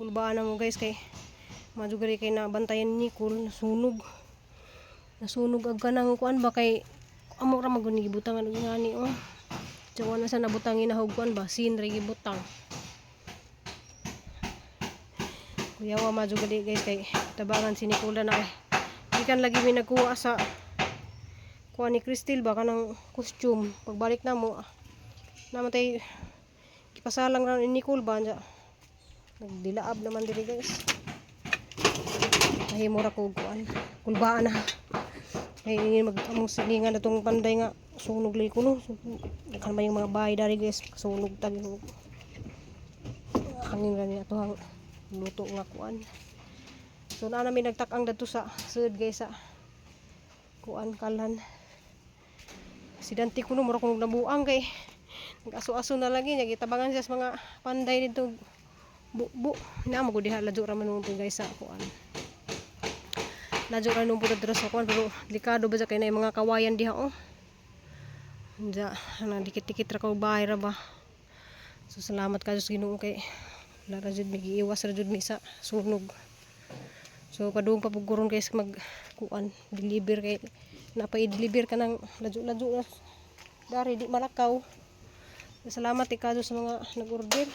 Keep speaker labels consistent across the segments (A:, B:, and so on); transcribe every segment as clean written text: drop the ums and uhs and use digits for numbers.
A: Kulbaan na mo guys kay madugari kay nabantayan ni Nicole nasunog. Nasunog ag kanang kuan ba kay amo ra man gud ni gibutangan og ngani oh. Tsawa na sa nabutang inahog kuan ba sin ra gibutang. Kuyawa madugari guys kay tabangan si Nicola na ay. Gikan lagi mi nagkuha sa kuha ni Cristel ba kanang costume pagbalik na mo namatay kipasalang ra ni Nicole ba nya nagdilaab naman diri guys. Mahimo ra ko og kuan kulbaan na kay mag among silingan na tong panday nga sunog lay kuno. Daghan man yung mga bahay dari guys, sunog tag hangin ra ni atohang luto nga kuan. So naa namin nagtak-ang dadto sa sud guys sa kuan kalan. Aksidente kuno, mura kuno nabuang kay nag-aso-aso na lagi niya gitabangan siya sa mga panday dito bu na mo gud diha ladyo ra man nung guys sa kuan. Ladyo ra nung pud dito sa kuan pero delikado ba sa kay na mga kawayan diha oh. Diya, na dikit-dikit ra ka og bahay ra ba. So salamat ka sa Ginoo kay wala ra jud mi giiwas ra jud mi sa sunog. So padung pa pud karon guys mag kuan deliver kay napa-deliver ka ng ladyo-ladyo na dari di malakaw. Salamat ikaw sa mga nag-order.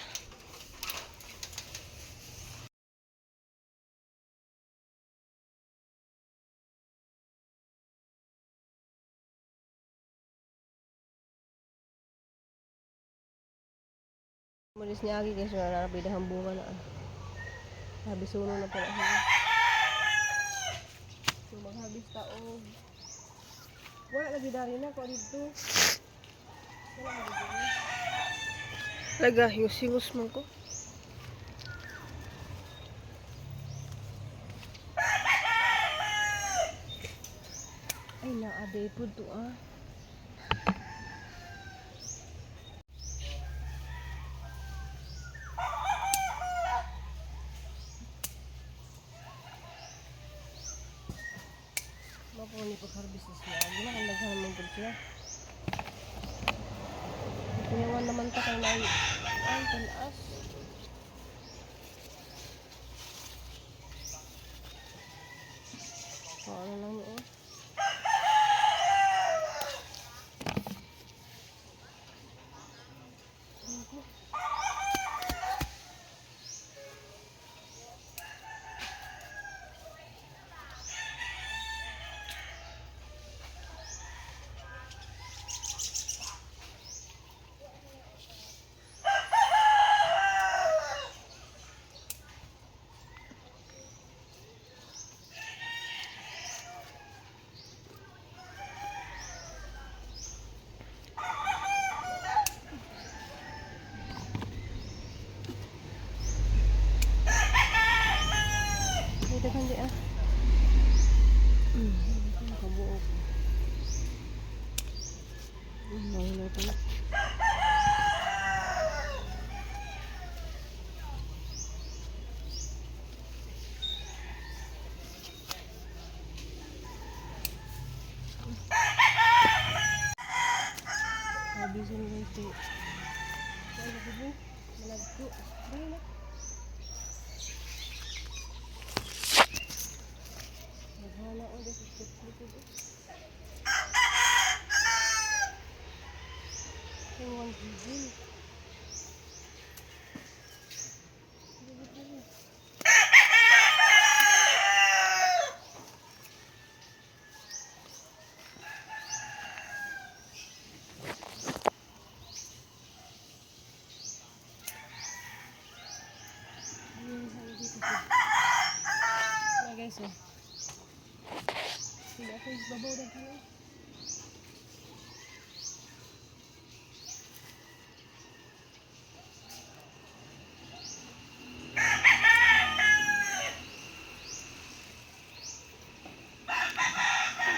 A: Malis niya agi guys, wala na pwede bunga na. Habisuno na pala siya. So maghabis ta og wala lagi dari na ko dito. Wala lagi diri.
B: Laga, hingos-hingos man ko.
A: Ay naa day pud to ah. Mao po ni pag-harvest siya. Agi na kang daghan man pud siya. Kuyawan naman ta kay nay ay talas. So, ano lang yun. Ay, daghan di ah. Kabuok. Mahina pa na. Habisin guys di. Ay, gabi. Malagko. Dali na. Naghana o dito sa likod. Yung one gigil. Dali, dali. Ayun, sabi dito siya. Na guys oh. Hindi ako yung babaw na kano.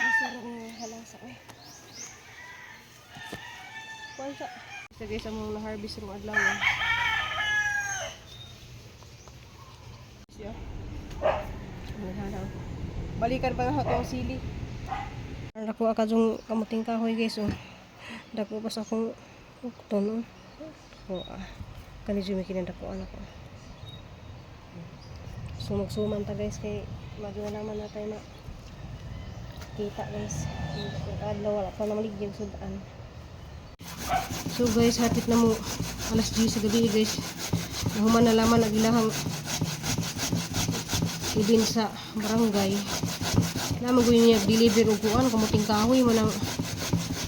A: Masarap ng halasa eh. Kuan sa. Sa guys, among na-harvest rong adlaw eh. Siya. Naghanap. Balikan pa na atong sili. Dako ka jung kamuting kahoy guys oh. Dako pa sa akong ukton oh. Oh, ah. Kani jud may kinadako anak ko. So magsuman ta, guys, kay medyo na naman na tayo na kita, guys. Adlaw wala pa na maligyan sudan. So guys, hapit na mo alas 10 sa gabi, guys. Nahuman na laman ang ilahang ibin sa barangay. Naman ko niya deliver og kuan kamuting kahoy man ang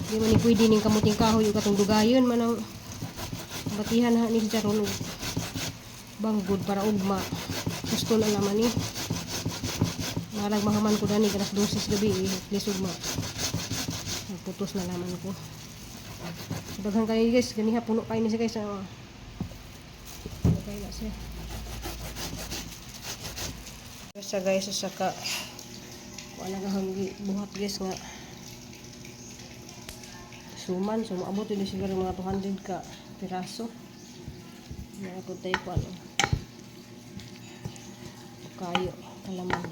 A: di man ni pwede ning kamuting kahoy ug katong dugayon man ang batihan ha ni siya ron og banggod para ugma. Gusto na naman ni. Marag mahaman ko dani alas 12 sa gabi eh, at least ugma. Nagputos na laman ko. So, daghan kayo, guys, ganiha puno kayo ni siya, guys. Ah. Okay na siya. Sa guys, sa ka wala ka hanggi buhat, guys, nga suman. So maabot yun siguro mga 200 ka piraso. Mga po tayo po ano kayo kalaman.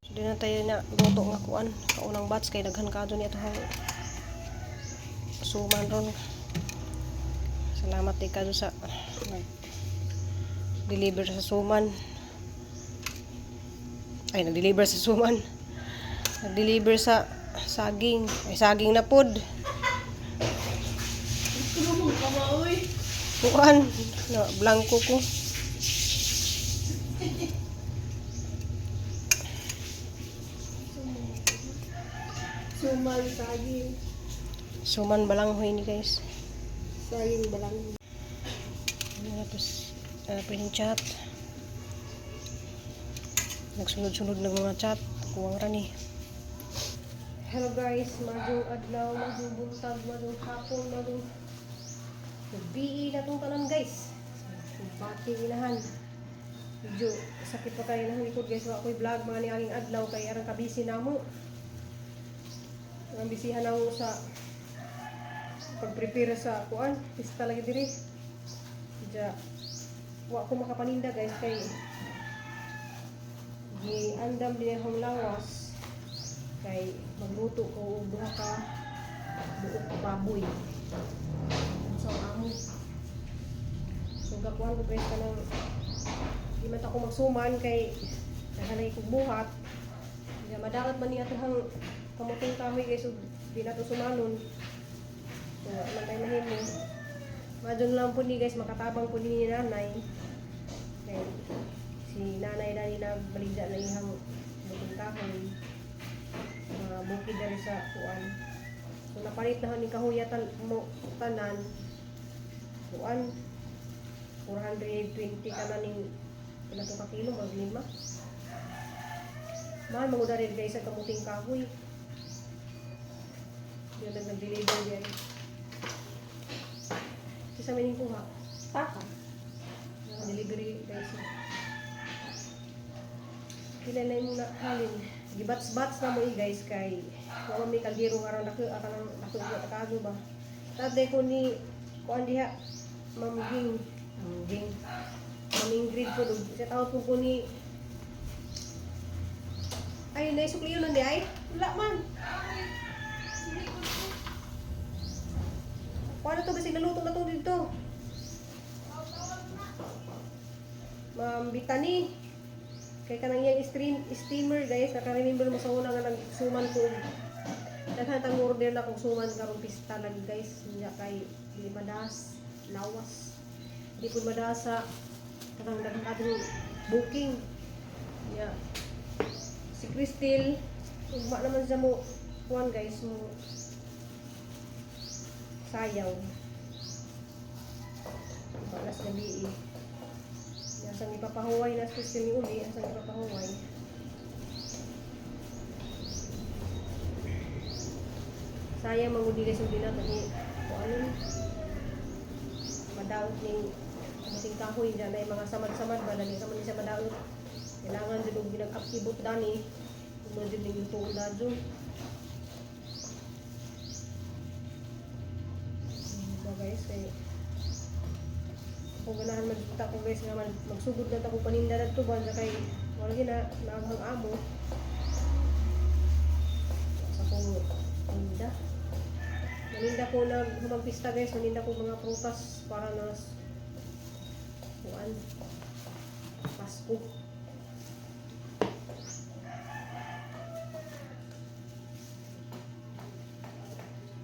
A: So di na tayo na luto nga kuan kaunang batch kay daghan kadto ni atohang suman ron. Salamat di kadto sa nag deliver sa suman, ay, nag-deliver sa suman, nag-deliver sa saging, ay, saging na pod.
B: Ito mo mong kamaoy.
A: Kuan na blanco ko.
B: Suman, saging.
A: Suman balanghoy ni, guys.
B: Saging balang.
A: Tapos ano pa yung chat. Nagsunod-sunod ng mga chat. Kuwang rani. Hello guys, maayong adlaw, maayong buntag, maayong hapon, maayong gabi na tong tanan, guys. Bati inahan. Medyo sakit pa kayo ng likod, guys. Wa ako'y vlog mga niaging adlaw kay arang kabisi namo. Ang bisihan namo sa pag-prepare sa kuan, pista lagi diri. Diya, wa ko makapaninda, guys, kay giandam din akong lawas kay magluto ko og duha ka buok baboy sa amo. So gakuan ko, guys, kanang di man ta ko magsuman kay naghanay kog buhat. Diya madaot man niya atohang kamuting kahoy, guys, ug di na to sumanon. So wa man tayo mahimo. Madun lang po ni, guys, makatabang po ni nanay. Kay si nanay dani na baligya na ihang butong kahoy. Mga bukid dali sa kuan. So napalit na ni kahoya tan mo tanan. Kuan 420 ka na ning pila to ka kilo, mag lima. Mahal mo rin, guys, sa kamuting kahoy. Yun ang nag-deliver diyan. Kisa may kuha.
B: Taka.
A: Delivery, guys. Kilalay mo na halin. Gibats-bats na mo eh, guys, kay wa man may kaldero nga ron dako kanang dako ko kago ba. Taday ko ni kuan diha Ma'am Ging, Ma'am Ging. Ma'am Ingrid po dug sa tawag ko ni ay naisukli yun di ay wala man. Kuan na to bisig naluto na to dito. Ma'am Bitani. Kay kanang iyang steamer, guys, naka-remember mo sa una nga nagsuman ko og daghan tang order na kong suman karong pista lagi, guys. Nya kay di madas lawas. Di pud madas sa kanang daghan katong booking. Nya si Cristel ugma naman sa mo kuan, guys, mo sayaw. Alas gabi eh. Asang ipapahuway na si Cristel ni uli, asang ipapahuway. Sayang mangudi, guys, hindi natin ni kung ano ni madaot ning kamuting kahoy dyan ay mga samad-samad ba dali sa man siya madaot. Kailangan jud og ginag-upkibot dani kung jud ning lutuon dadyo. Diba, guys, kay kung ganahan magkita ko, guys, nga magsugod na ta ko paninda dadto ba kay wala gina naaghang amo sa kong paninda. Maninda ko nag humagpista, guys, maninda ko mga prutas para nas kuan. kuan Pasko.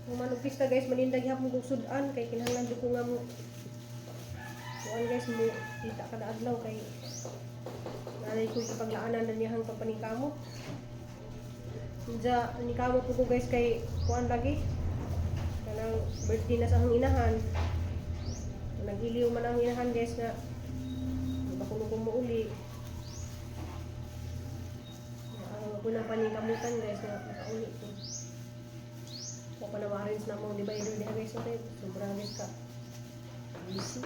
A: Kung manong pista guys, maninda gihapon kog sudan kay kinahanglan jud ko nga mo kuan guys, mo kita kada adlaw kay nanay ko ipaglaanan na niyahang pagpaningkamot. Unsa nikamot ko guys kay kuan lagi kanang birthday na sa akong inahan. Nag-iliw man ang inahan guys nga bakulo ko muuli. Ang ako ng paningkamutan guys nga makauli ko. Wa pa na ma-arrange na mo divider diha guys, okay? Sobra guys ka busy.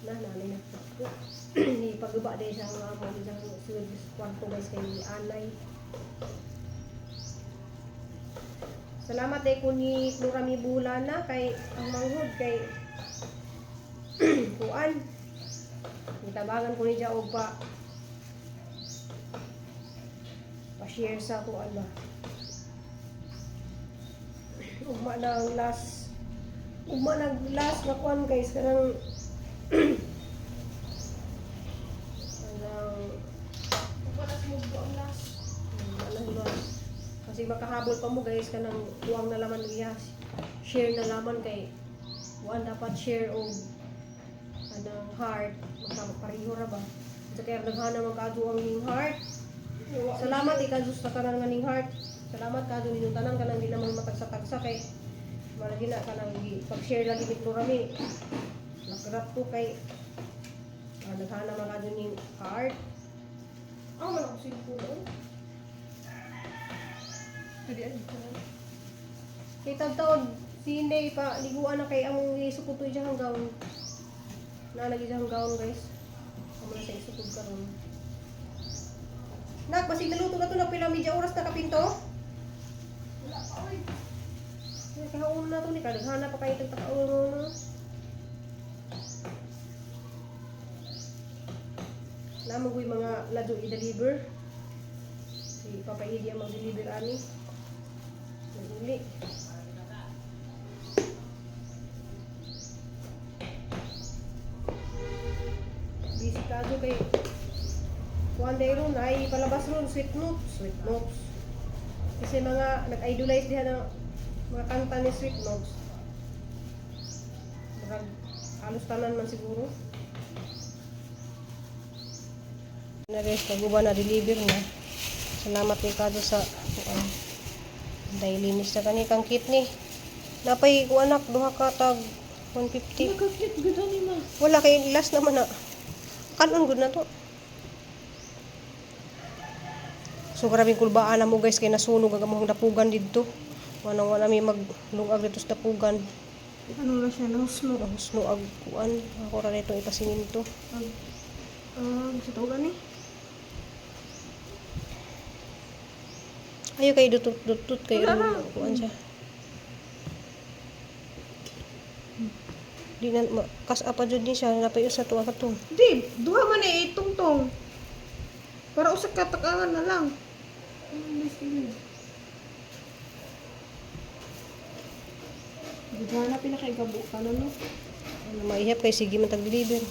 A: Na nanay na ko. Ni pagguba dahil sa mga amo sa sulod sa kwarto guys kay anay. Salamat day ko ni Florami Bulana kay ang manghod kay kuan. Nitabangan ko ni siya og pa pa-share sa kuan ba. Ugma na ang last, ugma na ang last na kuan guys, kanang kanang
B: Wala sa mugbo ang last.
A: Ano ba? Kasi makahabol pa mo guys kanang kuwang na laman niya. Share na laman kay kuan dapat share og kanang heart magkapareho ra ba. Sa kaya naghana man kaadto ang ning heart. Salamat ikaw sa tanan nga ning heart. Salamat kaadto ninyo tanan kanang di naman matagsa-tagsa kay malagi na kanang pag-share lagi ni Florami. Nagrap ko kay naghana man kaadto ning heart.
B: Ako man ako cellphone oy. Pwede ay dito na.
A: Kay tagtaod, si Inday pa, liguan na kay among isukod to iyang gown. Nalagi iyang gown guys. Amo na sa isukod karon. Nak, basig naluto na to na pila media oras na kapinto.
B: Wala pa oy.
A: Ay, kahaon na to ni kadaghana pa kayo tagtakaon na. Namagoy mga ladyo i-deliver. Si Papa Idi ang mag-deliver ani. Naguli. Busy ka kay kuan day ron ay palabas ron sweet notes, sweet notes. Kasi mga nag-idolize diha ng mga kanta ni Sweet Notes. Murag halos tanan man siguro. Na guys, kaguba na deliver na. Salamat ni Kado sa kuan. Dahil linis na kani kang kit ni. Napay ko anak duha ka tag 150.
B: Nagka-cute gud ani ma.
A: Wala kay last naman na. Kanon gud na to. So grabe kulbaan na mo guys kay nasunog ang among dapugan didto. Wala wala mi maglungag dito sa dapugan.
B: Ano na siya nahusno.
A: Nahusno ag kuan ako ra nito ipasiminto.
B: Ag sa tawag ani.
A: Ayo kay dutut dutut kay
B: Wala na.
A: kuan siya. Di na kas apa jud ni siya napay usa tuwa ka to.
B: Di, duha man eh itungtong. Para usa ka takangan na lang. Gudana pinakaigabo ka na no.
A: Ano, maihap kay sige man tag-deliver.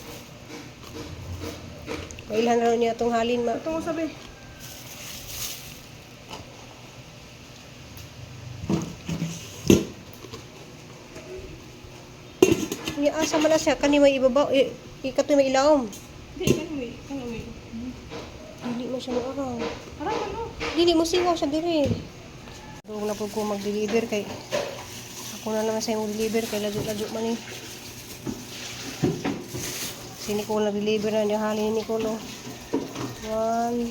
A: Mailhan ra niya atong halin ma.
B: Ito mo sabi.
A: Niya asa man na siya kani may ibabaw ikato may ilawom.
B: Di, kan uwi, kan uwi.
A: Dili man siya moaraw.
B: Aray man no.
A: Dili mo sigaw siya diri. Dugong na pud ko mag-deliver kay ako na lang sa imong deliver kay ladyo-ladyo man ni. Si Nicole nag-deliver na niya halin ni Nicole. Oh. 1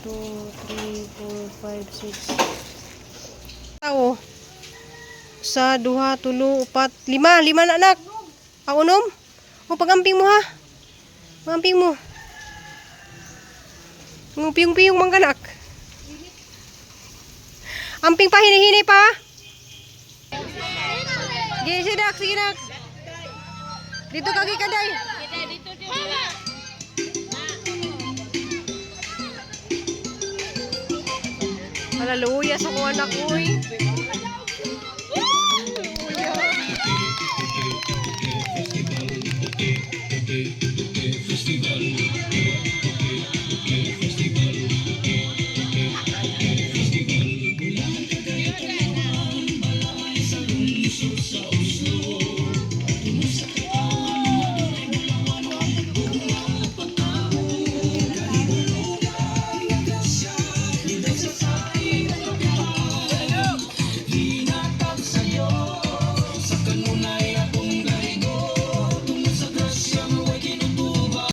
A: 2 3 4 5 6. Tao. Sa duha, tulo, upat, lima, lima na anak. Ang unom. O pagamping mo ha. Pagamping mo. Piyong-piyong mang ganak. Amping pa, hinihini pa. Sige, sige nak, sige nak. Dito kagi kaday. Hallelujah sa kuha anak uy. Luya.